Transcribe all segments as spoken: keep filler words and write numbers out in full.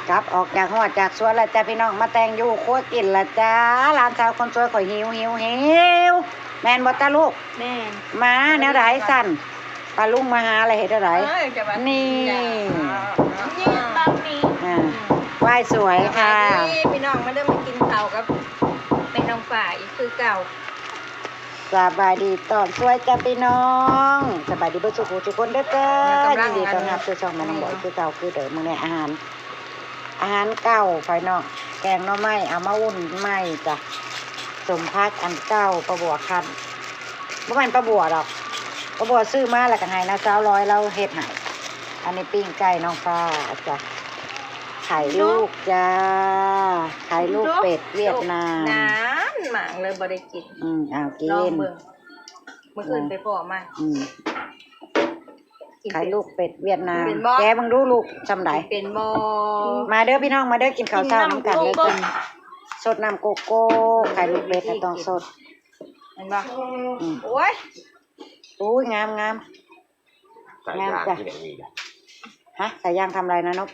กลับออกจากฮอดจากสวนแล้วจ้าพี่น้อง มาแต่งอยู่ครัวกินละจ้า หลานสาวคนสวยข่อยหิว หิว หิว แม่นบ่จ้าลูก แม่น มาแนวใดสั่น ปาลุงมาหาแล้วเฮ็ดแนวใด เอ้ย จะมา นี่ นี่บางนี่ อ่า ไหว้สวยค่ะ สบายดีพี่น้อง มาเด้อ มากินข้าวกับแม่น้องฝ้ายอีกคือเก่า สบายดีตอนสวยจ้าพี่น้อง สบายดีเบิดสุขทุกคนเด้อจ้า กำลัง ยินดีต้อนรับสู่ช่องแม่น้องบอยคือเก่าคือเดิม มื้อนี้อาหาร อาหารเก่าไปเนาะ แกงหน่อไม้เอามาอุ่นใหม่จ้ะ สมผักอันเก่า ปลาบัวคั้น บ่แม่นปลาบัวดอก ปลาบัวซื้อมาแล้วก็ให้น้าสาวร้อยเราเฮ็ดให้ อันนี้ปิ้งไก่น้องฟ้าจ้ะ ไข่ลูกจ้า ไข่ลูกเป็ดเวียดนาม นานมากเลยบ่ได้กิน อืม เอากิน ลองเบิ่ง มื้ออื่นไปพ้อมา อืม กินเป็น ไข่ลูกเป็ดเวียดนาม เป็นบ่ แกะเบิ่งดูลูก ส่ำใด เป็นบ่ มาเด้อพี่น้อง มาเด้อ กินข้าวเช้านำกันเด้อ กินน้ำโกโก้ จ้ะ สดน้ำโกโก้ ไข่ลูกเป็ดน่ะต้องสด เห็นบ่ อืม โอ้ย โอ้ย งาม งาม สายยาง งามจ้ะ ที่ไหนมีล่ะ ฮะ สายยางทำอะไรนะนก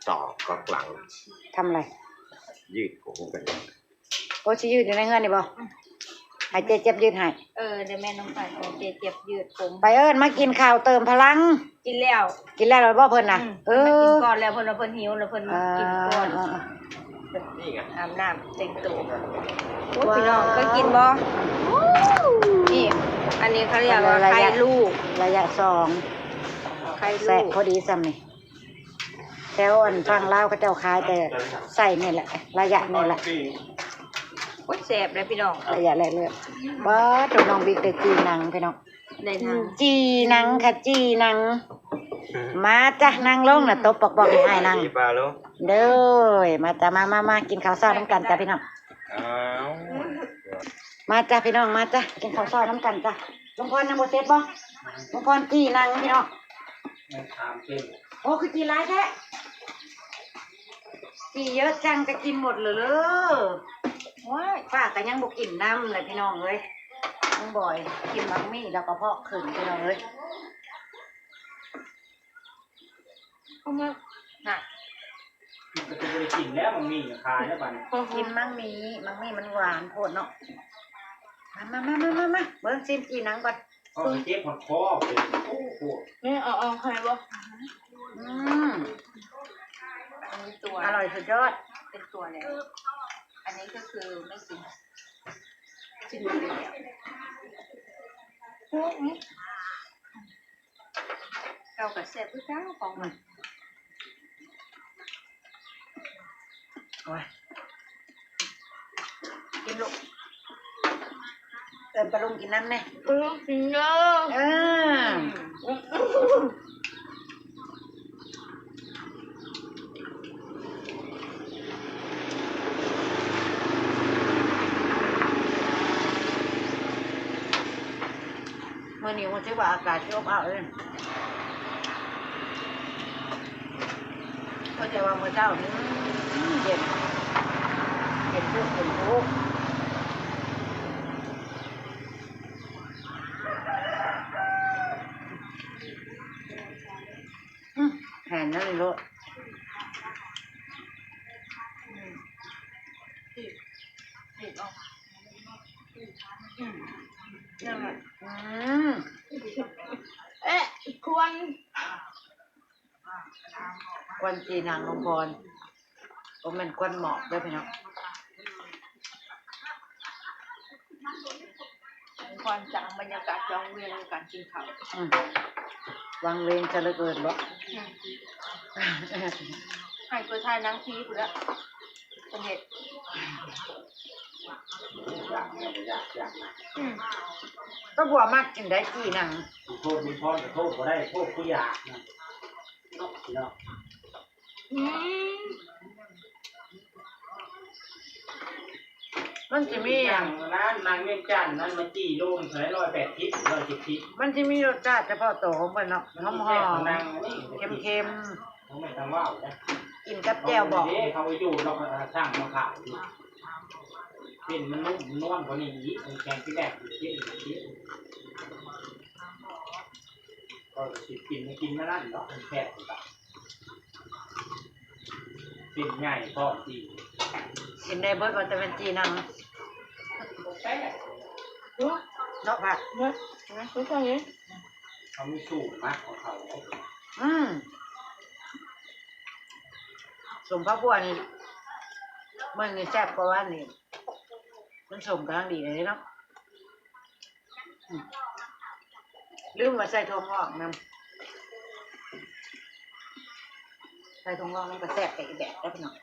ต่อก๊อกหลัง ทำอะไร ยืดผมกัน โอ้ สิยืดอยู่ในเฮือนนี่บ่ อืม ให้เจ๊เจี๊ยบยืดให้ เออ เดี๋ยวแม่น้องฝ้ายของเจ๊เจี๊ยบยืดผม ไปเอิ้นมากินข้าวเติมพลัง กินแล้ว กินแล้วเหรอบ่เพิ่นน่ะ อืม เออ เพิ่นมากินก่อนแล้ว เพิ่นว่าเพิ่นหิวแล้ว เพิ่นมากินก่อน เออ เออ เออ นี่ไง อาบน้ำแต่งตัว โอ้ย ว้าว พี่น้องเคยกินบ่ นี่ อันนี้เขาเรียกว่า ระยะ ไข่ลูก ระยะสอง ไข่ลูก แซ่บพอดีส่ำนี่ แถวอันฝั่งลาวเขาเจ้าขายแต่ไส้นี่แหละ ระยะนี่แหละ โอ้ย แซ่บเลยพี่น้อง ระยะแรกเลย ว้า ตัวน้องบิ๊กได้จี่หนังพี่น้อง ได้หนัง จี่หนังค่ะ จี่หนัง มาจ้ะ นั่งลงน่ะ ตบปอกๆให้อ้ายนั่ง จี่ปลาลูก เด้อ มาจ้ะ มา มา มา กินข้าวเช้านำกันจ้ะพี่น้อง อ้าว มาจ้ะพี่น้อง มาจ้ะ กินข้าวเช้านำกันจ้ะ ลุงพรยังบ่เสร็จบ่ ลุงพรจี่หนังพี่น้อง โอ้ คือจี่หลายแท้ จี่เยอะจัง จะกินหมดเหรอ ว้าย ป้าก็ยังบ่กินนำเลยพี่น้องเอ้ย น้องบอย กินหมากมี่แล้วกระเพาะขึ้นพี่น้องเอ้ย เอามา น่ะ มันก็จะบ่ได้กินแล้ว หมากมี่น่ะ ขายแล้วบัดนี้ กินหมากมี่ หมากมี่มันหวานโพดเนาะ มา มา มา มา มา มา เบิ่งซิมจี่หนังก่อน เอาไปเก็บหอดคอเลย โอ้โห นี่เอา เอาใครบ่ อืม อันนี้ตัว อร่อยสุดยอด เป็นตัวแล้ว อันนี้ก็คือไม่กิน กินหมดเลยอะ พวกนี้ เก่ากับแซ่บคือเก่าของมัน โอ้ย กินลูก เอิ้นปาลุงกินน้ำแน่ ปาลุงกินเด้อ เออ อืม มื้อนี้รู้สึกว่าอากาศสิอบอ้าวเด้ เข้าใจว่ามื้อเช้านี้ อืม เย็น เย็นพุก เย็นพุก อืม แผ่นนั่นโลด อืม อืม นั่นแหละ อืม เอ๊ะ ควัน ควันจี่หนังลุงพร บ่แม่นควันหมอกเด้อพี่น้อง ควันจางบรรยากาศวังเวงในการกินข้าว อืม วังเวงซะเหลือเกินบ่ อืม ให้เพิ่นถ่ายหนังผีพุ้นละ เพิ่นเฮ็ด อืม ก็บัวมักกินได้จี่หนัง โทษมีพรก็โทษบ่ได้ โทษผู้อยากนะ เนาะ อืม มันสิมี อย่างนั้นนางเวียงจันทน์นั้นมาจี่โลหนึ่งเท่าไหร่ ร้อยแปดสิบ ร้อยเจ็ดสิบ มันสิมีรสชาติเฉพาะตัวของมันเนาะ หอมๆ มันสิแซ่บกว่านางอันนี้ เค็มๆ ของมันทางว่าวนะ กินกับแจ่วบอง เด้ เขาอยู่นอกทางมาขายอยู่ เป็นมันนุ่มนวลกว่านี้อีก มันแข็งที่แรกอยู่ที่อื่นที่ ก็สิกิน กินมานั่นเนาะ มันแซ่บกว่ากัน เป็นใหญ่พร้อมตี กินได้เบิดว่าแต่เป็นจีนำ เนาะผัก เนาะ เนาะ ทุกคนเลย เขามีสูตรมากของเขา อืม สมผักบัวนี่ มันนี่แซ่บกว่าหวานนี่ มันสมกำลังดีเลยเนาะ อืม ลืมว่าใส่ถั่วงอกนำ ใส่ถั่วงอกมันก็แซ่บไปอีกแบบเด้อพี่น้อง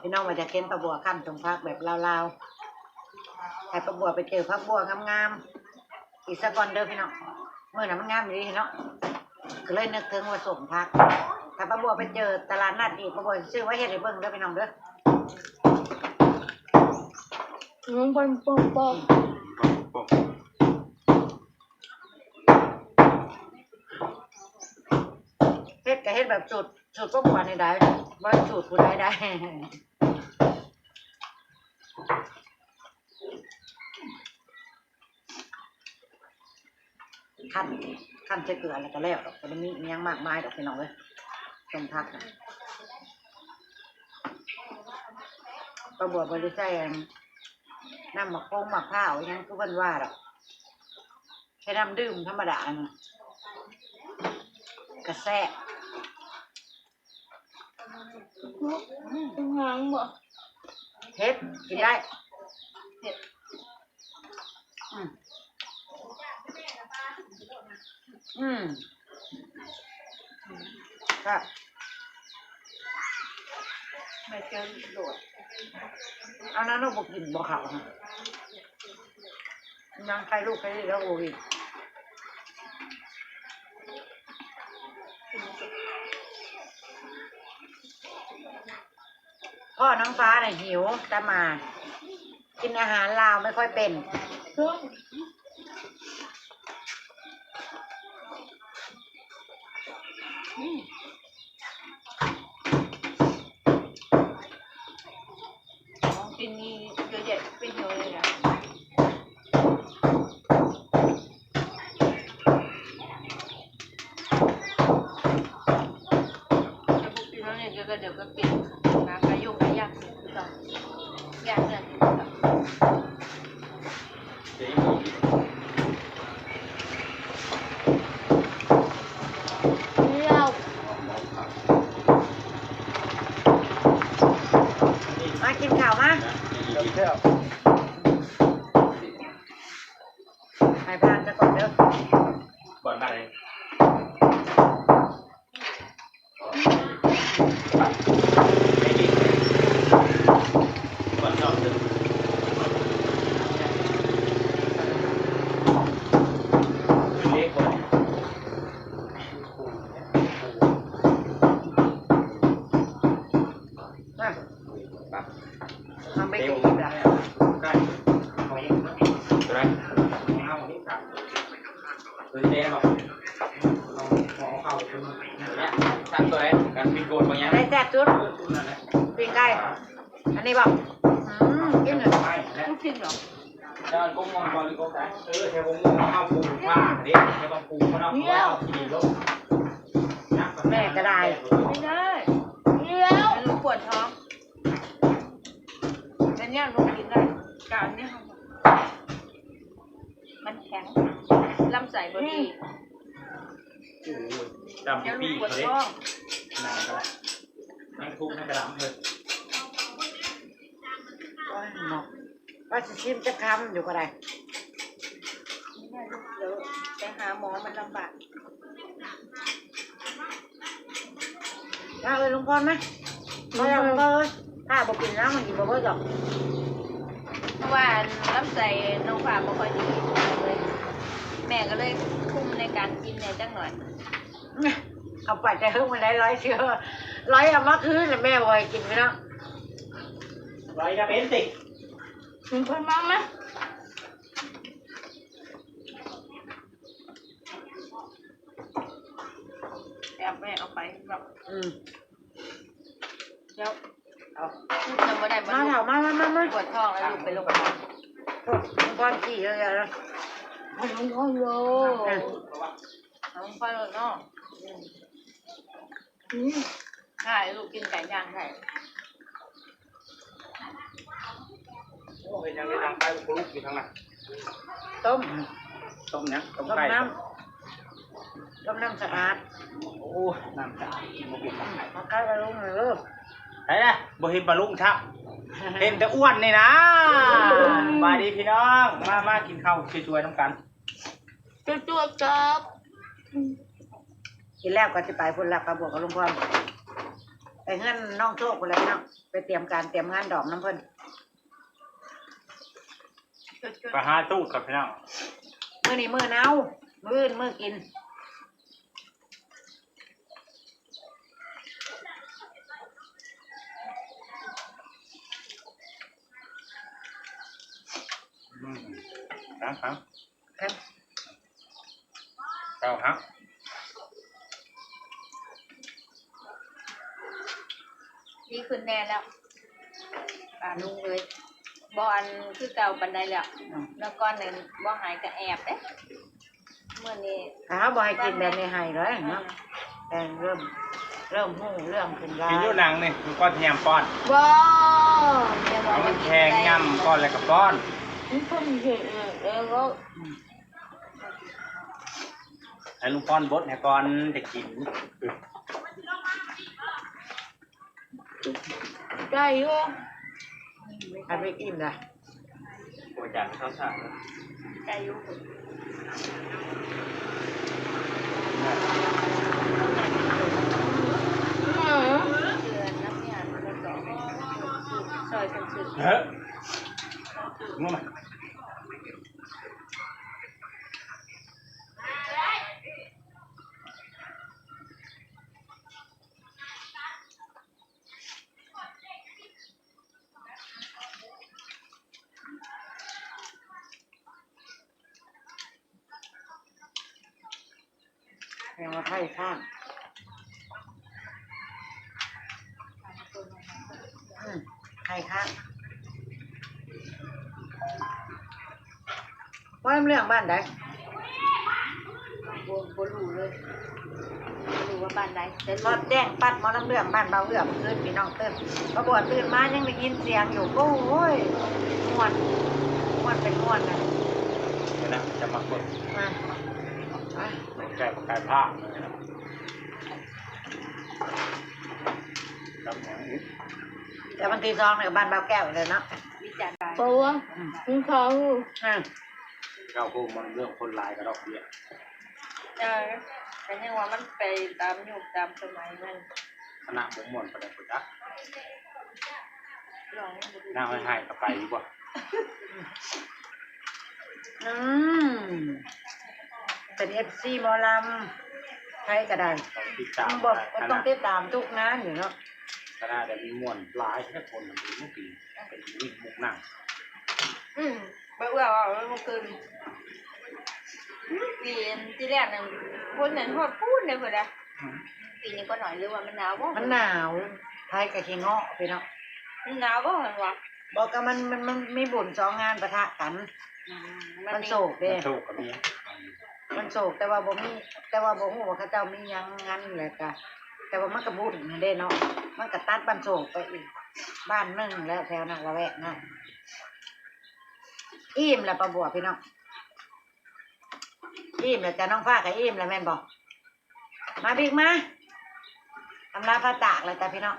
พี่น้องว่าจะกินปลาบัวคั่นต้มผักแบบลาวๆ ให้ปลาบัวไปเจอผักบัวงามๆ อีกสักก่อนเด้อพี่น้อง มื้อนั้นมันงามอีหลีเนาะ ก็เลยนึกถึงว่าสมผัก ถ้าปลาบัวไปเจอตลาดนัดอีก ปลาบัวสิซื้อไว้เฮ็ดให้เบิ่งเด้อพี่น้องเด้อ อืม ปนปนปน เฮ็ดก็เฮ็ดแบบสูตร สูตรครอบครัวนี่ได้ บ่ได้สูตรผู้ใดได้ คั่น คั่นใส่เกลือแล้วก็แล้วดอก บ่ได้มีอิหยังมากมายดอกพี่น้องเอ้ย ต้มผักน่ะ ปลาบัวบ่ได้ใส่อัน น้ำมะพร้งมะพร้าวอิหยังคือเพิ่นว่าดอก ใช้น้ำดื่มธรรมดาน่ะ ก็แซ่บ อืม หางบ่ เผ็ด กินได้ เผ็ด อืม อืม ค่ะ ไม่เจอโดด เอานั้นเราบ่กินบ่เขาฮะ ยังใครลูกใครเรียกว่าโอวิด พ่อน้องฟ้าน่ะหิว แต่มา กินอาหารลาวไม่ค่อยเป็น อืม ของกินมีเยอะแยะเป็นเยอะเลยนะ จะบุกกินแล้วเนี่ย เดี๋ยวก็ เดี๋ยวก็กิน หากระยุงกระยากกินคือเก่า ยากเนี่ยกินคือเก่า เดี๋ยว มากินข้าวมา แซ่บ ให้ผ่านซะก่อนเด้อ บ่อนบ้านใด อ่ะ ทำไปกินอีกอ่ะ ตัวไหน ตัวแดงหรอ เอาเข้าตัวนี้ เนี่ย สั่งตัวไหน กันมีโกนบางอย่าง ได้แซ่บสุด ปิ้งไก่ อันนี้บอก อืม กินหน่อย ลูกชิ้นเหรอ แล้วก็ง่วงก่อนหรือก็แซ่บ เออ แค่ผมง่วงเอาปูผ้าเด้ แค่ว่าปูเขาเนาะ เนี่ย เอาขี้ลง แม่ก็ได้ ไม่ได้ เดี๋ยว มันปวดท้อง เป็นย่างลูกกินได้ กะอันนี้ มันแข็ง ลำไส้บ่ดี อืม ดำ เดี๋ยวลูก ปี้ ปวด เขาเด้ ท้อง นั่งก็ได้ นั่งทุกข์นั่งกระดำเลย โอ้ยเนาะ ว่าสิชิมจะคำอยู่ก็ได้ ไม่ได้ลูก เดี๋ยวไปหาหมอมันลำบาก มาเอ้ยลุงพรมา มาแล้วลุงพรเอ้ย ถ้าบ่กินน้ำมันกินบ่เบิดหรอก เพราะว่าลำไส้น้องฟ้าบ่ค่อยดีเลย แม่ก็เลยคุมในการกินแหน่จักหน่อย เอาไปแต่เฮิ่งมันได้ร้อยเชื้อ ร้อยเอามาคืนน่ะแม่บ่ให้กินไปเนาะ ร้อยก็เป็นสิ ลุงพรมาไหม แอบแม่เอาไปแบบ อืม แล้ว เอา จะบ่ได้บ่ มา ลูก เถาะ มามามามา ปวดท้องแล้วลูกไปโรงพยาบาล โอ้ย มันก้อนขี้เยอะแยะแล้ว มันร้อนโล อ่ะ เอาไปเลยเนาะ อืม อืม ใช่ ลูกกินไก่ย่าง ใช่ โอ้ย ยังไม่ดังไป ปลุกอยู่ทางนั้น ต้ม ต้มหยัง ต้ม ต้ม ไก่ น้ำ ต้มน้ำสะอาด โอ้ น้ำสะอาด กินบ่เป็น เอาไก่ไปลงเลยเด้อ ไปนะ บ่เห็นปลาลุงครับ เห็นแต่อ้วนนี่นะ อืม สบายดีพี่น้อง มา มากินข้าวช่วยๆนำกัน จวบๆครับ กินแล้วก็สิไปพุ้นละ ป้าบัวกับลุงพร ไปเฮือนน้องโชคพุ้นละพี่น้อง ไปเตรียมการเตรียมงานดองนำเพิ่น ไปหาตู้ครับพี่น้อง มื้อนี้มื้อหนาว มื้ออื่นมื้อกิน อืม ครับ ครับ ครับ เจ้าครับ ดีขึ้นแน่แล้ว ป้าลุงเลย บ่อันคือเก่าปานใดแล้ว อืม แล้วก่อนนั้นบ่หายก็แอบเด้ มื้อนี้ ถ้าบ่ให้กินแบบนี้ให้เลยเนาะ อืม แต่เริ่ม เริ่มฮู้เรื่องขึ้นแล้ว กินอยู่หลังนี่ มันก็เทียมป้อน บ่ เอามันแทงย่ำก่อนแล้วก็ป้อน มันเพิ่งเห็นเออ เออ ก็ อืม ให้ลุงพรบดให้ก่อนจะกิน ได้อยู่ ให้ไปกินนะ โอ้ย จานข้าวสาร ได้อยู่ อืม เดือนน้ำยาแล้วก็ซอยกันซื้อ เฮ้ย งงไหม แปลว่าไข่ข้าง อืม ไข่ข้าง ว่าเรื่องบ้านใด บ่ บ่รู้เลย บ่รู้ว่าบ้านใด แต่ ทอดแจ้งปัดหมอลำเรื่องบ้านเบาเอื้อมคืนพี่น้องตื่น ป้าบัวตื่นมายังได้ยินเสียงอยู่ โอ้ย ม่วน ม่วนเป็นม่วนนะ เดี๋ยวนะ จะมาเปิด อ่ะ อ่ะ แก้วกับไก่ผ้า ครับ แต่วันที่สองเนี่ยบ้านเบาแก้วเลยเนาะ วิจารณ์ไป เพราะว่า อืม มันเขา อ่ะ เก้าโมงมันเรื่องคนหลายกะดอกเบี้ย เออ แต่ยังว่ามันไปตามยุคตามสมัยมัน คณะบ่ม่วนปานใดพุ้นจ้ะ ลอง หน้าให้ๆกะไปอยู่บ่ อืม เป็นเอฟซีหมอลำ ไผก็ได้ ต้องติดตาม มันบอก คณะ ว่าต้องติดตามทุกงานอยู่เนาะ คณะเดี๋ยวมีม่วนหลายแท้คนมันเป็นมุกปี เป็นวิ่งมุกนั่ง อืม ไปเอื้อเอาเมื่อคืน ปีที่แรกนั่น คนนั้นฮอดปูนเลยพุ้นนะ อืม ปีนี้ก็หน่อยหรือว่ามันหนาวบ่ มันหนาว ไผก็ขี้เงาะพี่น้อง มันหนาวบ่ มันวะ บอกก็มัน มัน มันมีบุญสองงานปะทะกัน อืม มัน วันโศกเด้ วันโศกก็มี วันโศกแต่ว่าบ่มี แต่ว่าบ่ฮู้ว่าเขาเจ้ามีหยังงานแหละกะ แต่ว่ามันก็บุญนั่นเด้เนาะ มันก็ตัดวันโศกไปอีก บ้านหนึ่งแล้วแถวนั้นละแวกนั้น อิ่มแล้วป้าบัวพี่น้อง อิ่มแล้วจ้ะ น้องฟ้าก็อิ่มแล้วแม่นบ่ มาบิ๊กมา อำลาพระจากแล้วจ้ะพี่น้อง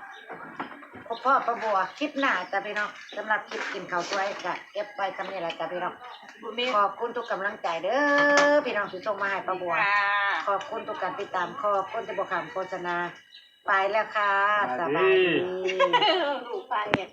พบพ่อป้าบัวคลิปหน้าจ้ะพี่น้อง สำหรับคลิปกินข้าวสวยก็เก็บไว้ส่ำนี้แหละจ้ะพี่น้อง บ่มี ขอบคุณทุกกำลังใจเด้อพี่น้องที่ส่งมาให้ป้าบัว ค่ะ ขอบคุณทุกการติดตาม ขอบคุณที่บ่ข้ามโฆษณา ไปแล้วค่ะ สวัสดี สบายดี ลูกไปเนี่ย